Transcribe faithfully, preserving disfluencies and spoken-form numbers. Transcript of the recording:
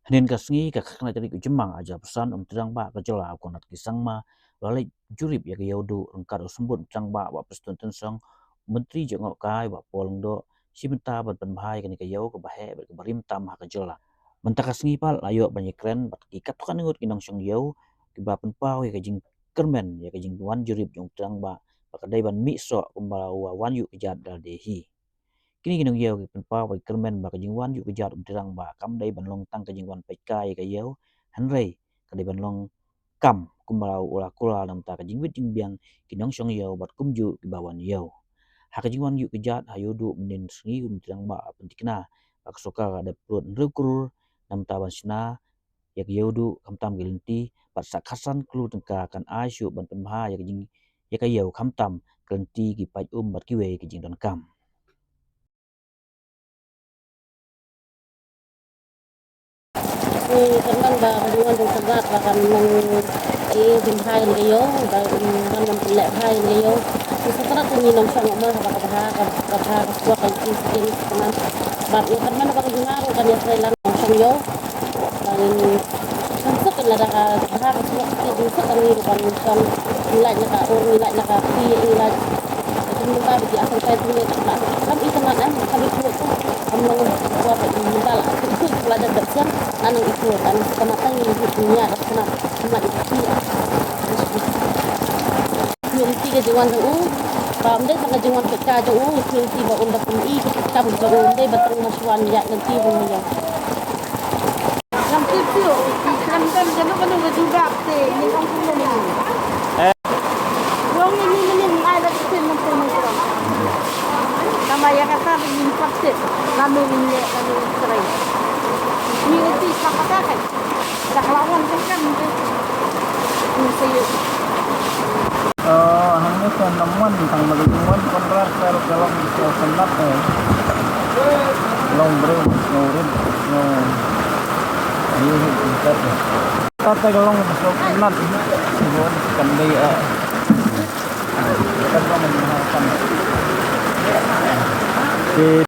Hynnin ka sngi ka khynnah tarik u Jymmang, arhajar arphew san, u Myntri Rangbah ka jylla u Conrad K Sangma u la leit jurip ïa ka Ïewduh ryngkat u Symbud Myntri Rangbah Bah Prestone Tynsong, u Myntri Jngohkai Bah Paul Lyngdoh, shi bynta ban pynbha ïa kane ka ïew kaba heh bad kaba rim tam ha ka jylla. Mynta ka sngi pat la ïoh ban ïakren bad ki katto katne ngut ki nongshong ïew kiba pynpaw ïa ka jingkyrmen ïa ka jingwan jurip jong u Myntri Rangbah ba ka dei ban mih soh kumba u wan ïuh kjat da lade hi. Kine ki nongïew ki pynpaw bad ki kyrmen ba ka jingwan ïuh kjat u Myntri Rangbah kam dei ban long tang ka jingwan peit kai ïa ka ïew, hynrei ka dei ban long kam kumba u la kular na ka bynta ka jingwit jingbiang ki nongshong ïew bad kumjuh kiba wan ïew. Ha ka jingwan ïuh kjat ha Ïewduh mynnin sngi, u Myntri Rangbah u la pynthikna ba ka sorkar ka dep pynlut hynriew klur na ka bynta ban shna ïa ka Ïewduh khamtam ki lynti, bad sa khatsan klur tyngka kan ai shuh ban pynbha ïa ka jing, ïa ka ïew khamtam ki lynti, ki paid um bad kiwei ki jingdonkam. Ngi kyrmen ba ka jingwan jong u Tynsong ba kan long, eh, jingpynbha ïa ka ïew, ba kan long ban pynlehbha ïa ka ïew. Ngi sngewtynnat, ngi nongshong, ma, ba ka bha, ka, ka bha ka surok, ka lynti shisien, ngi sngewtynnat. Bad ngi kyrmen ba ka jingma ruh kan ïatrei lang nongshong ïew. Ba ngin, ngin suk, lada ka bha ka surok shisien, ngin suk, ngi ruh ban shong, ngi lait na ka ur, ngi lait na ka kti, ngi lait. Ka jingmynta ba ki asengkai pynleit, lam i tang ngan, lam i pynleit, kam long, ba mynta la, la dep dep siang, ngan i pynleit, ngan sngewtynnat, tang i pynleit, ngan sngewtynnat, ngan i pynleit. Ïa lynti ka jingwan jong u, ba ym dei tang ka jingwan peit kai jong u, ïa lynti ba un da pyn-i kam jong u, ym dei ba tang ma shu wan ïa lynti ba un ïa. Lam tip shuh, lam don kano kano ka jubab te, ngin ong kumno ngin. Long ngin, ngin, ngin, ngin ai la tip shuh, ngin tip shuh. Namar ïa kata ngin tip shuh, lano ngin leh, lano ngin trei. Ngin tip shuh kata kan. Dah lawan kan kan. Ngin shuh. Eh, hangne ka namwan tang ba ka jingwan Conrad ka ruh ka long ka sngewtynnat, eh. Long briew sngewrit, sngew. Ayu, sngewtynnat, eh. Tat ka long ka sngewtynnat, eh. Sngewtynnat kan dei, eh. Kan long kan. Ki